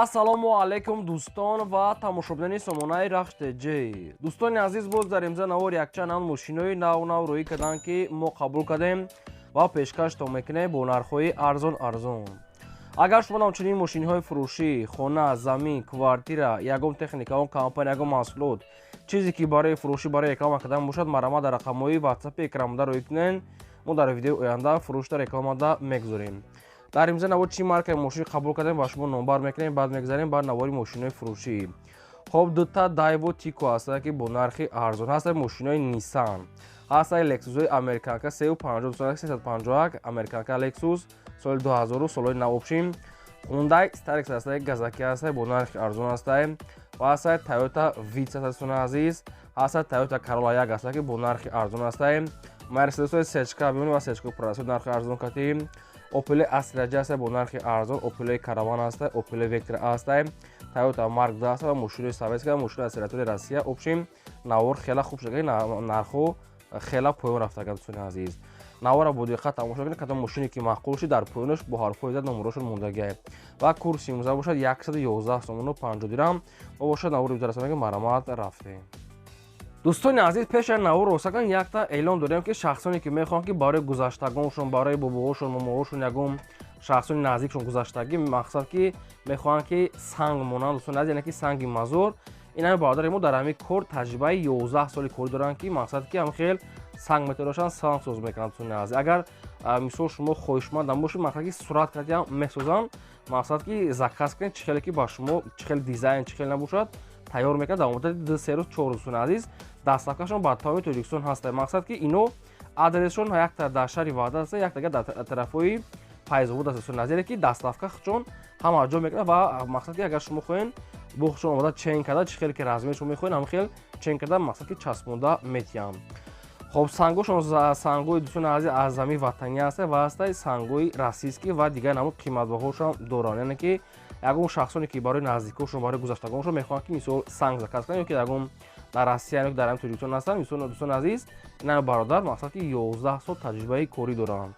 Ассалому алайкум, дӯстон ва тамошобинони сомонаи Рахш ТЖ. Дӯстони азиз, боз дар имза навор якчанд ан мошинои нав нав рӯӣ карданд, ки мо қабул кардем ва пешкаштон мекунем бо нархҳои арзон арзон. Агар шумо ҳамчунин мошинҳои фурӯшӣ, хона, замин, квартира, ягон техника, он компания, ягон маҳсулот, чизе ки барои фурӯшӣ, барои реклама кардан бошад, марҳамат, дар рақамҳои ватсапи экранбуда рӯӣ кунед. Мо дар видеои оянда фурӯшда, рекламада мегузорем. Дар имза навор чӣ маркаи мошин қабул кардем, ба шумо номбар мекунем, баъд мегзарем бар навори мошинои фурӯшӣ. Хоб, дута Дайво Тико ҳастанд, ки бо нархи арзон ҳастанд. Мошинои Нисан ҳастанд, Лексусҳои американка 350, 351 американка Лексус соли 2000, солҳои нав обшим. Хундай Старекс ҳастанд, газаки ҳастанд, бо нархи арзон ҳастанд. Ва ҳастанд Тойота Витс ҳастанд, азиз, ҳастанд Тойота Карола 1 ҳастанд, ки бо нархи арзон ҳастанд. Мерседесҳои сечка бибинед ва сечка прасо нархи арзон катӣ. Опел Астра Ҷ аст бо нархи арзон, Опел Караван аст, Опел Вектра аст, Тойота Марк 2 аст ва мошинои советская, мошинои акселератори Россия. Общем, навор хеле хуб шуда, нархҳо хеле поён рафтаган. Дӯстони азиз, навора бо диққат тамошо кунед. Кадом мошине ки маъқул шуд, дар поёнаш бо ҳарфҳои зад номерошон мондагиа. Ва курси имрӯза бошад 111 сомону 50 дирам ва бошад. Навори имрӯза марҳамат, рафтем. Дӯстони азиз, пеш аз навор ростакан якта эълон дорем, ки шахсоне ки мехоҳанд, ки барои гузаштагоншон, барои бобоҳошон, момоҳошон, ягон шахсони наздикшон гузаштагӣ, мақсад ки мехоҳанд, ки санг монанд, дӯстони азиз, яъне ки санги мазор. Ин ҳами бародари мо дар ҳамин кор таҷрибаи 11 соли корӣ доранд, ки мақсад ки ҳам хел санг метарошанд, сангсоз мекунанд. Дӯстони азиз, агар мисол шумо хоҳишмандам бошед, мақсад ки сурат кардиам месозанд, мақсад ки заказ кунед, чӣ хеле ки ба шумо, чӣ хел дизайн, чӣ хел набошад, тайёр мекунад дар муддати 2-3 рӯз, 4 рӯз. Дӯстони азиз, доставкашон ба тамоми Тоҷикистон ҳаста. Мақсад ки ино адресшон якта дар шаҳри Ваҳдат аст, яктага дар тарафҳои Файзобод аст. Дӯстони азиз, ки доставка чон ҳама ҷо мекунад ва мақсад ки агар шумо хоҳед, бухшон омода чен карда, чӣ хеле ки размер шумо мехоҳед, ҳам хел чен карда, мақсад ки часпонда метиҳам. Хоб, сангошон сангои, дӯстони азиз, аз замин ватанӣ аста ва ҳастаи сангои российский ва дигар намуд қиматбаҳошам доранд. Яъне ки ягон шахсоне ки барои наздикошон, барои гузаштагоншон мехоҳанд, ки мисол санг заказ кунанд, ё ки ягон дар Россия ё дар ҳамин Тоҷикистон ҳастанд, мисол, дӯстони азиз, ин бародар мақсад ки 11 сол таҷрибаи корӣ доранд.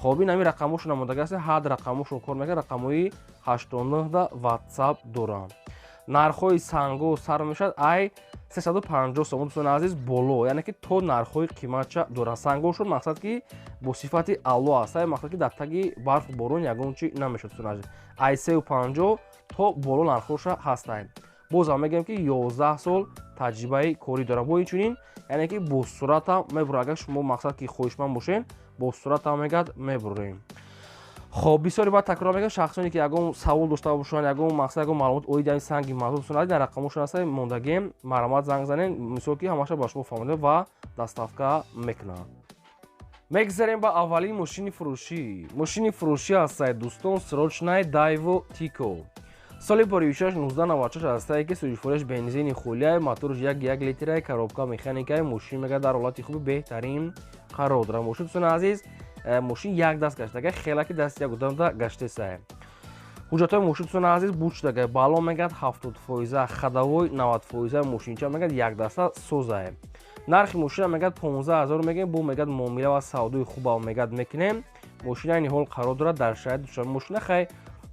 Хоб, ин ҳамин рақамошон намодаги аст, ҳад рақамошон кор мекунад, рақамҳои 89 да ватсап доранд. Нархҳои санго сар мешавад ай 350 сомон, дӯстони азиз, боло, яъне ки то нархҳои қиматча доранд. Сангошон мақсад ки бо сифати аъло аст, мақсад ки дар таги барфу борон ягон чи намешавад. Дӯстони азиз, ай 350 то боло нархҳоша ҳастанд. Бозам мегӯем, ки 11 сол таҷрибаи корӣ дорам. Бо инчунин, яъне ки бо суратам мебурад. Агар шумо мақсад ки хоҳишманд бошед, бо суратам мегӯяд, мебурем. Хоб, бисёре баъд такрор мекунам, шахсоне ки ягон савол дошта бошанд, ягон мақсад, ягон маълумот оиди ҳамин санги мазор, дӯстони, дар рақамошон ҳаста мондагием, марҳамат, занг занед. Мисол ки ҳамаша ба шумо фаҳмода ва доставка мекунанд. Мегзарем ба аввалин мошини фурӯшӣ. Мошини фурӯшӣ ҳастае, дӯстон, срочный Дайво Тико соли боришаш 1996 ҳастае, ки сӯзишвориаш бензини холияй, моторш 1,1 литрай, коробка механикай. Мошин мега дар ҳолати хуби беҳтарин қарор дорад. Мошин, дӯстони азиз, мошин як даст гаштага, хелаки даст як одамда гаштесае. Ҳуҷҷатҳои мошин, дӯстони азиз, буд шудага, балон мегӯяд 70 фоиза, ходовой 90 фоиза. Мошинча мегӯяд якдаста созае. Нархи мошина мегӯяд 15 000 мегӯем, бо мегӯяд муомила ва савдои хубам мегӯяд мекунем. Мошина айни ҳол қарор дорад дар шаҳри Душанбе. Мошина хай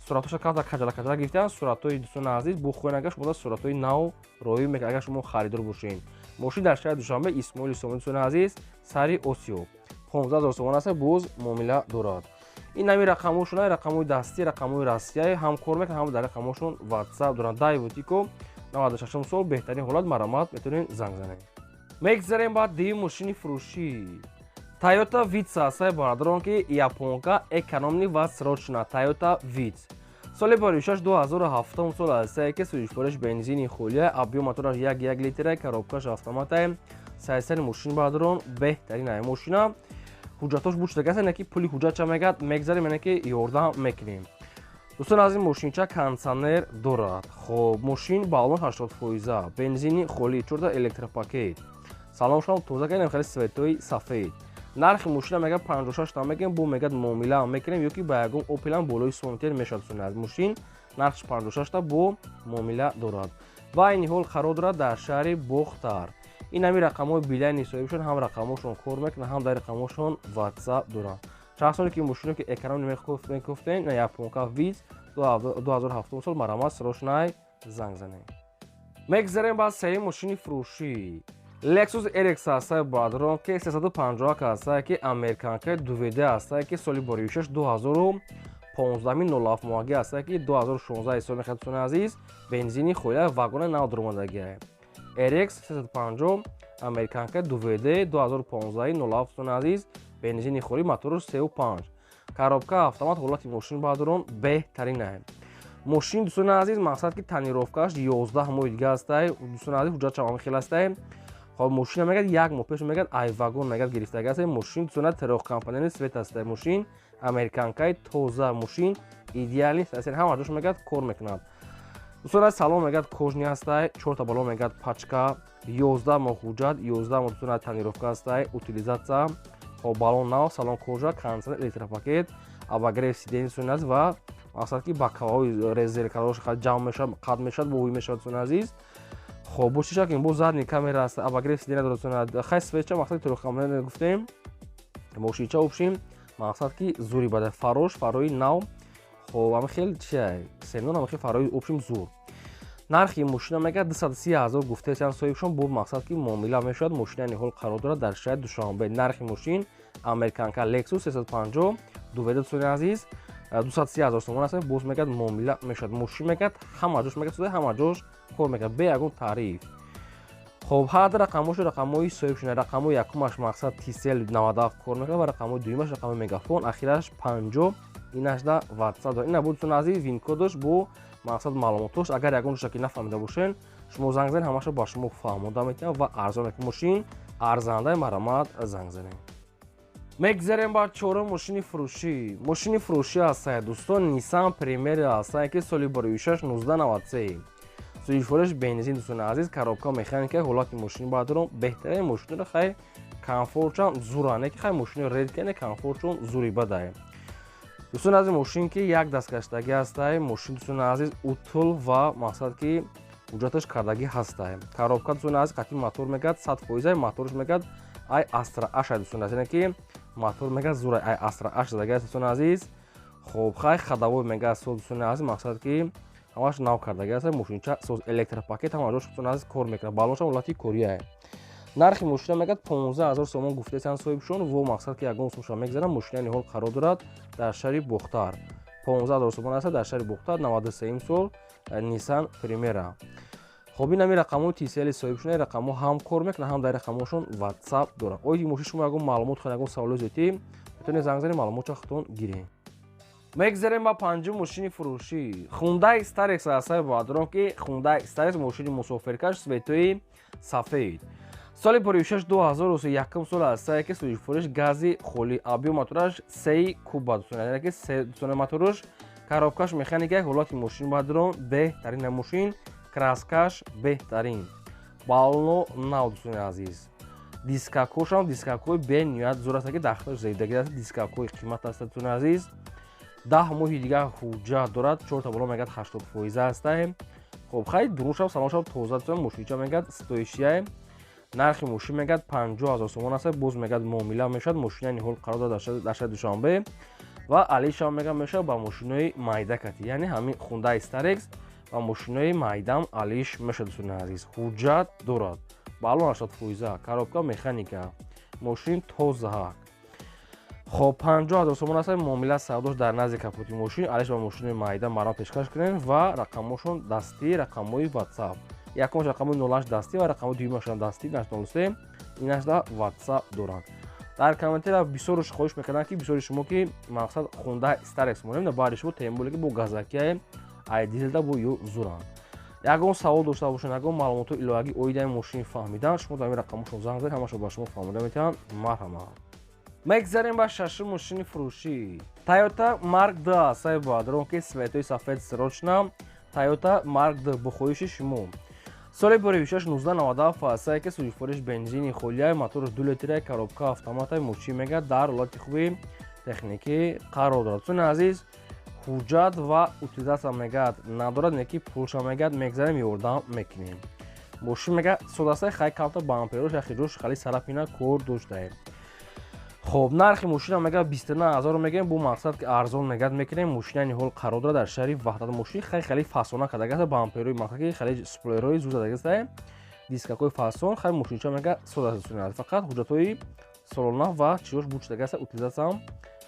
суратҳоша камтар каҷала каҷала гирифтаанд. Суратҳои, дӯстони азиз, бухоҳед, агар шумо суратҳои нав роӣ мекунад, агар шумо харидор бошед. Мошин дар шаҳри Душанбе, Исмоили Сомонӣ, дӯстони азиз, сари Осиё, 15 000 сомон аст, боз муомила дорад. Ин ҳамин рақамҳошон, рақамҳои дастӣ, рақамҳои Россия ҳам кор мекунад, ҳам дар рақамҳошон ватсап доранд. Дайво Тико 96 сол, беҳтарин ҳолат, марҳамат, метавонед занг занед. Мегзарем ба дуюм мошини фурӯшӣ. Тойота Витс ҳастаи, бародарон, ки японка, экономный ва срочно. Тойота Витс соли боришаш 2007 сол ҳастае, ки сӯзишвориш бензини холия, объём мотораш 1,1 литра, коробкаш автоматае. Сайсари мошин, бародарон, беҳтарин ай. Мошина ҳуҷҷатош буд шудагааст, яъне ки пули ҳуҷҷатча мегӯяд мегзарем, яъне ки ёрдам мекунем. Дӯстон, аз ин мошинча кондитсионер дорад. Хоб, мошин баллон 80 фоиза, бензини холӣ, чорта электропакет, салоншон тоза кардем, хеле цветои сафед. Нархи мошина мегӯяд 56 та мегӯем, бо мегӯяд муомила мекунем, ё ки ба ягон Опелам болои сонтер мешавад. Дӯстони аз, мошин нархш 56 та, бо муомила дорад ва айни ҳол қарор дорад дар шаҳри Бохтар. Ин ҳамин рақамҳои билайни соҳибшон, ҳам рақамҳошон кор мекунанд, ҳам дар рақамҳошон ватсап доранд. Шахсоне ки мошино ки экономный мекуфтен, японка Виз. 2007 сол марҳамат срочно занг занед. Мегзарем ба сеюм мошини фурӯшӣ. Lexus RX ҳастае бародарон, ки 351 ҳастае, ки американкаи 2WD ҳастае, ки соли боришаш 2015 07 моҳагӣ ҳастае, ки 2016 ҳисоб мехоҳад, дӯстони азиз, бензини хоя вагони нав дуромадагиае. RX 350 американка 2WD 2015 07, дӯстони азиз, бензини холи, моторш 3.5, коробка автомат, ҳолати мошин бародарон беҳтаринае. Мошин, дӯстони азиз, мақсад ки тонировкааш 11 моҳи дига ҳастае, дӯстони азиз, ҳуҷҷатшам ҳамин хел ҳастае. Хоб, мошина мегӯяд як моҳ пеш мегӯяд ай вагон мегӯяд гирифтага ҳастае. Мошин, дӯстони, трёхкомпонентный свет ҳастае. Мошин американкаи тоза, мошин идеальный аст, ҳама ҷош мегӯяд кор мекунад. Дӯстони азиз, салон мегӯяд кожаный ҳастае, чорта бало мегӯяд пачка, 11 моҳ ҳуҷҷат, 11 моҳ, дӯстони, тонировка ҳастае, утилизация. Хоб, балон нав, салон кожа, кондиционер, электропакет, обогрев сидений, дӯстони азиз, ва мақсад ки боковой зеркалош ҷамъ мешавад, қад мешавад, боҳӯй мешавад, дӯстони азиз. Хоб, бо чишак ин бо задний камера аст, обогрев сидения дорад, дӯстони азиз. Хай, светча мақсад трёхкомпонент гуфтем. Мошинча общим мақсад ки зури бада, фарош фарои нав. Хоб, ҳама хел чия семнон, ҳама хел фарои общим зур. Нархи мошина мегӯяд 230 ҳазор гуфтаистанд соҳибшон, бо мақсад ки муомила мешавад. Мошина ниҳол қарор дорад дар шаҳри Душанбе. Нархи мошин американка Lexus 350 2WD, дӯстони азиз, 230 ҳазор сомон аст, боз мегӯяд муомила мешавад. Мошин мегӯяд ҳама ҷош мегӯяд, ҳама ҷош кор мекунад бе ягон таъриф. Хоб, ҳар рақамошо рақамҳои соҳибшона. Рақамҳои якумаш мақсад Tcell 97 кор мекунад ва рақамҳои дуюмаш рақами Мегафон, ахираш 50, инашда WhatsApp дорад. Ина буд, дӯстони азиз, VIN-кодаш бо мақсад маълумотош. Агар ягон ҷоша ки нафаҳмида бошен, шумо занг занед, ҳамаша ба шумо фаҳмода метавонам ва арзон мекунам. Мошин арзандаи, марҳамат занг занед. Мегзарем ба чорум мошини фурӯшӣ. Мошини фурӯшӣ ҳастае, дӯстон, Nissan Primera ҳастае, ки соли боришаш 1993, сӯзишвориш бензин, дӯстони азиз, коробка механика, ҳолати мошини баъдорон беҳтарин. Мошинро хай комфортшам зура, не ки хай мошини редкане, комфортшон зури бадае, дӯстони азиз. Мошин ки як дасткаштагӣ ҳастае. Мошин, дӯстони азиз, утул ва мақсад ки ҳуҷҷаташ кардагӣ ҳастае. Коробка, дӯстони азиз, қатъи мотор мегӯяд 100%, моторш мегӯяд ай Астра Аша, дӯстони азиз, яъне ки мотор мегӯяд зура ай Астра Аш задаги аст, дӯстони азиз. Хоб, хай ходовой мегӯяд соз, дӯстони азиз, мақсад ки ҳамаш нав кардаги аст. Мошинча соз, электропакет, ҳама ҷош, дӯстони азиз, кор мекунад, балоншам ҳолати корияе. Нархи мошина мегӯяд 15 ҳазор сомон гуфтаистанд соҳибшон, во мақсад ки ягон сумша мегзаранд. Мошина ниҳол қарор дорад дар шаҳри Бохтар. 15 ҳазор сомон аст, дар шаҳри Бохтар, 93 сол, Nissan Primera. Хоб, ин ҳами рақамҳои Tcell соҳибшон, рақамҳо ҳам кор мекунад, ҳам дар рақамҳошон WhatsApp дорад. Оиди мошин шумо ягон маълумот хоҳед, ягон саволои зиёдӣ, метавонед занг занед, маълумотча худтон гиред. Мегзарем ба панҷум мошини фурӯшӣ. Hyundai Starex ҳастаи бародарон, ки Hyundai Starex мошини мусофиркаш, цветои сафед, соли поришаш 2001 сол ҳастае, ки сӯзишвориш гази холӣ, объём мотораш 3 куба, дӯстони, яъне ки се, дӯстони, мотораш, коробкаш механика, ҳолати мошин бародарон беҳтарин. Мошин краскаш беҳтарин, балоно нав, дӯстони азиз, дискакошам дискакҳои бениҳоят зур аст, ки дахташ зебдагӣ аст, дискакҳои қимат аст, дӯстони азиз. 10 моҳи дигар ҳуҷҷат дорад, чорта бало мегӯяд 80% ҳастае. Хоб, хай, дуруншав салоншав тоза, дӯстони, мошинча мегӯяд стоящий. Нархи мошин мегӯяд 50 ҳазор сомон аст, боз мегӯяд муомила мешавад. Мошина ниҳол қарор дорад дар шаҳри Душанбе ва алишам мегӯяд мешавад ба мошинои майда кати, яъне ҳамин Hyundai Starex ва мошинои майдам алиш мешавад, дӯстони азиз. Ҳуҷҷат дорад, балон 80%, коробка механика, мошин тозаҳак. Хоб, 50 ҳазор сомон аст, муомила савдош дар назди капоти мошин. Алиш ба мошинои майда марам пешкаш кунем ва рақамҳошон дастӣ, рақамҳои WhatsApp, якумаш рақамҳои 08 дастӣ ва рақамҳои дуюмашон дастӣ 03, инашда WhatsApp доранд. Дар комментария бисёрш хоҳиш мекардам, ки бисёри шумо ки мақсад Hyundai Starex монем, баъди шумо темболе ки бо газакияе ай дизелда бо ё зуранд. Ягон савол дошта бошед, ягон маълумотҳои иловагӣ оиди мошини фаҳмидан, шумо дар ин рақамҳошон занг занед, ҳамашо ба шумо фаҳмода метавонанд. Марҳамат. Мегзарем ба шашум мошини фурӯшӣ. Toyota Mark II ҳастаи бародарон, ки цветои сафед, срочно Toyota Mark II бо хоҳиши шумо, соли боришаш 1997 ҳастае, ки сӯзишвориш бензини холияи, моторш 2 литра, коробка автоматаи. Мошин мегӯяд дар ҳолати хуби техникӣ қарор дорад, дӯстони азиз. Ҳуҷҷат ва утилизация мегӯяд надорад, не ки пулша мегӯяд мегзарем, ёрдам мекунем. Мошин мегӯяд содастаи, хай камта бамперош яхи ҷош хали сарапина кор доштаем. Хоб, нархи мошина мега 29000 мегем, бу мақсад ки арзон мегад мекунем. Мошина ниҳол қарор дорад дар шаҳри Ваҳдат. Мошин хай хеле фасона кардагааст, бамперои мақсад ки хеле спойлерҳои зуд задагааст, дискакҳои фасон, хай мошинча мега сода аст. Фақат ҳуҷҷатҳои солона ва чиёш буд шудагааст, утилизатсия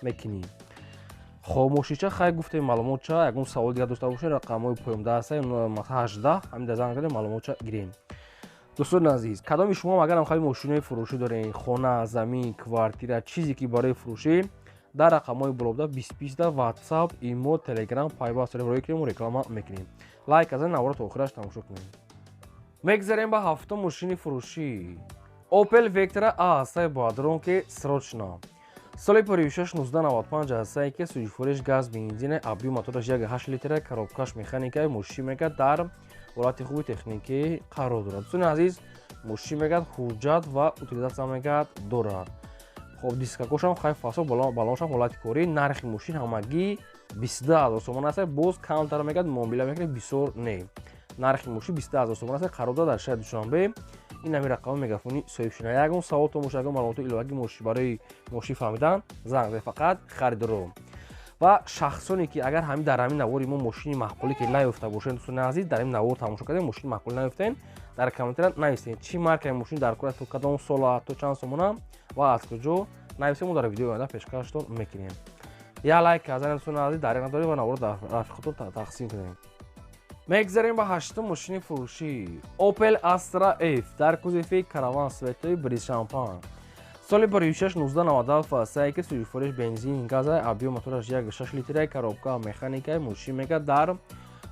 мекунӣ. Хоб, мошинча хай гуфтем маълумотча, ягон савол дигар дошта бошед, рақамҳои поёнда ҳаста, 18 ҳамин дар занг задем, маълумотча гирем. Дӯстони азиз, кадоми шумо агарам хали мошинои фурӯшӣ доред, хона, замин, квартира, чизе ки барои фурӯшӣ, дар рақамҳои болобда 2020 WhatsApp, имо, Telegram пайваст роӣ кунем, реклама мекунем. Лайк азан, навора то охираш тамошо кунем. Мегзарем ба ҳафтум мошини фурӯшӣ. Opel Vectra A ҳастаи бадрон ки срочно. Соли 56 1995 ҳастае ки сӯҷифориш газ бензин, объём мотораш 1.8 литра, коробкаш механика, мошин мега дар ҳолати хуби техникӣ қарор дорад. Дӯстони азиз, мошин мегад ҳуҷҷат ва утилизатсия мегад дорад. Хоб, дискакошам хай фасо, балоншам ҳолати корӣ. Нархи мошин ҳамагӣ 22000 сомон аст, боз камтар мегад муомила мекунед, бисёр не. Нархи мошин 22000 сомон аст, қарор дорад дар шаҳри Душанбе. Ин ҳамин рақами мегафони соҳибшина. Ягон саволтон бошад, ягон маълумоти иловагӣ барои мошин фаҳмидан, занг занед, фақат харидоро ва шахсоне ки агар ҳамин дар ҳамин навори мо мошини маъқулӣ ки наёфта бошед, дӯстони азиз, дар ин навор тамошо кардем, мошини маъқулӣ наёфтем, дар комментария нависед чӣ маркаи мошин дар кор аст, то кадом сола, то чанд сомона ва аз куҷо нависед, мо дар видеои оянда пешкаштон мекунем. Я лайк казанед, дӯстони азиз, дареғ надоред ва наворро дар рафиқотон тақсим кунед. Мегзарем ба ҳаштум мошини фурӯшӣ. Opel Astra F дар кузови караван светои бриз шампан. Соли 56 1997 ҳастае ки сӯҷифориш бензин газа, объём мотораш 1.6 литра, коробка механика, мошин мега дар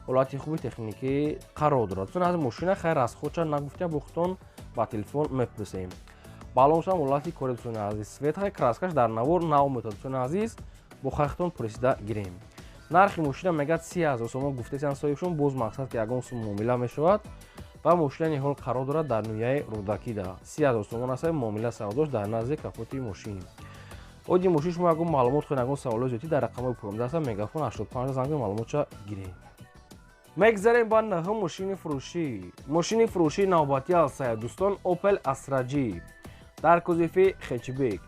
ҳолати хуби техникӣ қарор дорад. Чун аз мошина хайр расходча нагуфтем, бухтон ба телефон мепурсем. Балоншам ҳолати кори, дӯстони азиз, свет хай краскаш дар навор наомӯтад, дӯстони азиз, бо хайхтон пурсида гирем. Нархи мошина мегад 30000 сомон гуфтесян соҳибшон, боз мақсад ки ягон сум муомила мешавад ва мошина ниҳол қарор дорад дар ноҳияи Рӯдакида. 30000 сомон аст, муомила савдош дар назди капоти мошин. Оиди мошин шумо ягон маълумот хоҳед, ягон саволои зиёдӣ, дар рақамҳои поёнда аст, мегафон 85 занг маълумотча гиред. Мегзарем ба наҳум мошини фурӯшӣ. Мошини фурӯшии навбатӣ ҳастая, дӯстон, Opel Astra G дар кузови хетчбек.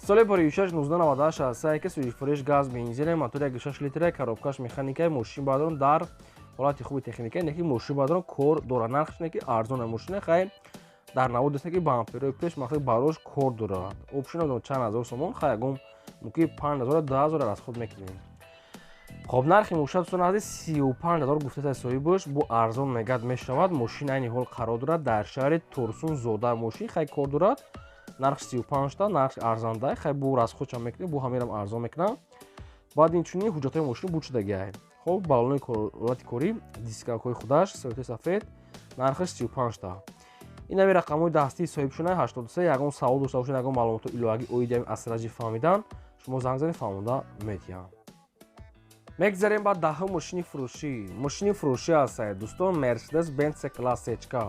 Соли 56 1998 ҳастае ки сӯҷифориш газ бензин, мотор 1.6 литра, коробкаш механика, мошин бадрон дар ҳолати хуби техника, не ки мошин бадрон кор дорад, нархш не ки арзон мошина, хай дар навор дошта ки бамперои пеш мақсад барош кор дорад. Опшн чанд ҳазор сомон, хай ягон мумкин 5000 10000 расход мекунем. Хоб, нархи мошина, дӯстони азиз, 35000 гуфтааст соҳибаш, бо арзон мегад мешавад. Мошин айни ҳол қарор дорад дар шаҳри Турсунзода. Мошин хай кор дорад, нарх 35 та, нарх арзанда, хай бо расходчам мекунем, бо ҳаминам арзон мекунам. Баъд инчунин ҳуҷҷатҳои мошин буд шудагиай. Хоб, балони ҳолати корӣ, дискакҳои худаш, светои сафед, нархаш 35 та. Ин ҳамин рақамҳои дастии соҳибшона 83. Ягон савол дошта бошед, ягон маълумоти иловагӣ оиди ҳамин Astra G фаҳмидан, шумо занг занед, фаҳмонда метиҳам. Мегзарем ба даҳум мошини фурӯшӣ. Мошини фурӯшӣ ҳастае, дӯстон, Mercedes Benz C-Class Cечка.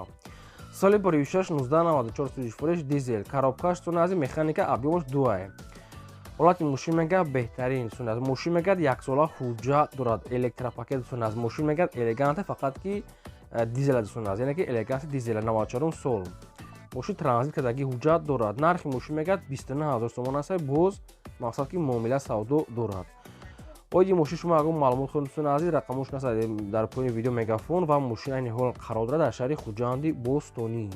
Соли 56 1994, сӯҷифориш дизел, коробкаш дӯстони азиз механика, объёмаш 2. Ҳолати мошин мега беҳтарин, дӯстони азиз. Мошин мегад яксола ҳуҷҷат дорад, электропакет, дӯстони азиз. Мошин мегад элеганте, фақат ки дизела, дӯстони азиз, яъне ки элеганти дизела, 94 сол. Мошин транзит кардагӣ, ҳуҷҷат дорад. Нархи мошин мегад 29000 сомон аст, боз мақсад ки муомила савдо дорад. Оиди мошин шумо ягон маълумот хоҳед, дӯстони азиз, рақамҳош наст дар поёни видео мегафон ва мошин айни ҳол қарор дорад дар шаҳри Хуҷанди Бостонӣ.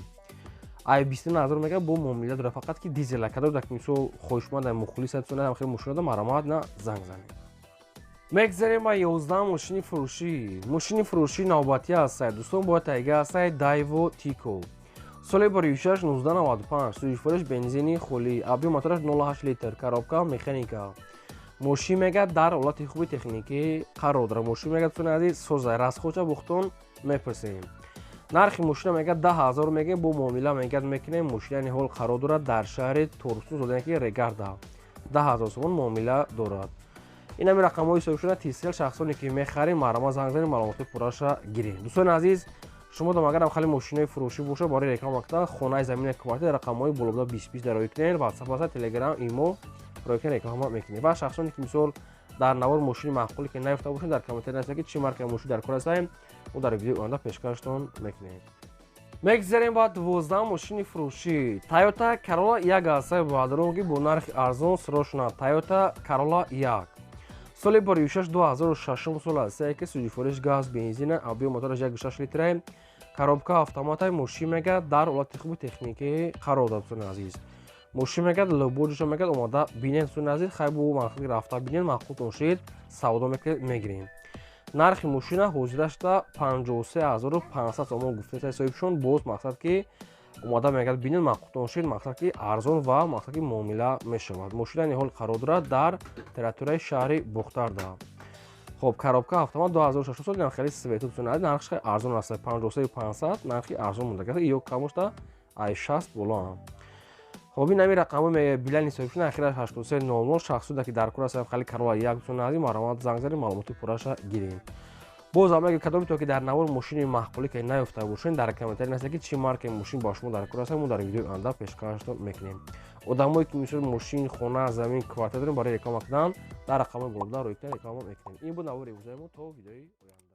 Ай 29000 мега бо муомила дорад, фақат ки дизела. Кадом дар мисол хоҳишманд мухлис ҳастед, ҳам хеле мошина дорад, марҳамат на занг занед. Мегзарем ба 11 мошини фурӯшӣ. Мошини фурӯшии навбатӣ ҳастад, дӯстон, бояд тайга ҳастад Daewoo Tico. Соли 56 1995, сӯҷифориш бензини холӣ, объём мотораш 0.8 литр, коробка механика. Мошин мега дар ҳолати хуби техникӣ қарор дорад. Мошин мега, дӯстони азиз, соза, расходча бухтон мепурсем. Нархи мошина мега 10000 мегем, бо муомила мегад мекунем. Мошина айни ҳол қарор дорад дар шаҳри Турсунзода, ки Регарда. 10000 сомон муомила дорад. Ин ҳамин рақамҳои соҳибшуда Тисел, шахсоне ки мехарем, марҳамат занг занед, маълумоти пурраша гирем. Дӯстони азиз, шумо дам агарам хеле мошинои фурӯшӣ боша барои реклама кардан, хонаи замина, квартира, рақамҳои болобуда 20 дар роӣ кунед, WhatsApp аст, Telegram, имо роӣ кунед, реклама мекунед. Ва шахсоне ки мисол дар навор мошини маъқуле ки наёфта бошед, дар комментария нависед ки чӣ маркаи мошин дар кор ҳастем, мо дар видеои оянда пешкаштон мекунем. Мегзарем ба 12 мошини фурӯшӣ. Toyota Corolla 1 ҳастаи бародарон, ки бо нархи арзон сиро шуна. Toyota Corolla 1, соли 2006, 2006 сол ҳастае, ки сӯзишвориш газ, бензина, объём мотораш 1,6 литра, коробка автоматай. Мошин мегад, дар ҳолати хуби техникӣ қарор дод. Дӯстони азиз, мошин мегад, любой ҷоша мегад, омада бинед. Дӯстони азиз, хай бу мақсад рафта бинед, маъқултон шид, савдо мегирем. Нархи мошина ҳозирашда 53 500 сомон гуфтаи соҳибшон. Боз мақсад ки омада мегад, бинед, маъқултон шид, мақсад ки арзон ва мақсад ки муомила мешавад. Мошина ниҳол қарор дорад дар территорияи шаҳри Бохтарда. Хоб, коробка автомат, 2006 сол, хеле свету. Нархш хеле арзон аст, 53 500, нархи арзон монда, ё камошта ай 60 болоам. Хоб, ин ҳамин рақамҳои билани соҳибшон, ахираш 8300. Шахсода ки дар кор аст, хали Corolla 1, дӯстони азиз, марҳамат, занг занед, маълумоти пурраша гирем. Боз ҳам кадоме то ки дар навор мошини маъқулӣ ки наёфта бошед, дар комментарий нависед, ки чӣ маркаи мошин ба шумо дар кор аст, мо дар видеои оянда пешкаштон мекунем. Одамое ки мисол мошин, хона, замин, квартира дорем, барои реклама кардан дар рақамҳои болода рӯйкард реклама мекунем. Ин буд навори имрӯзаи мо. То видеои оянда.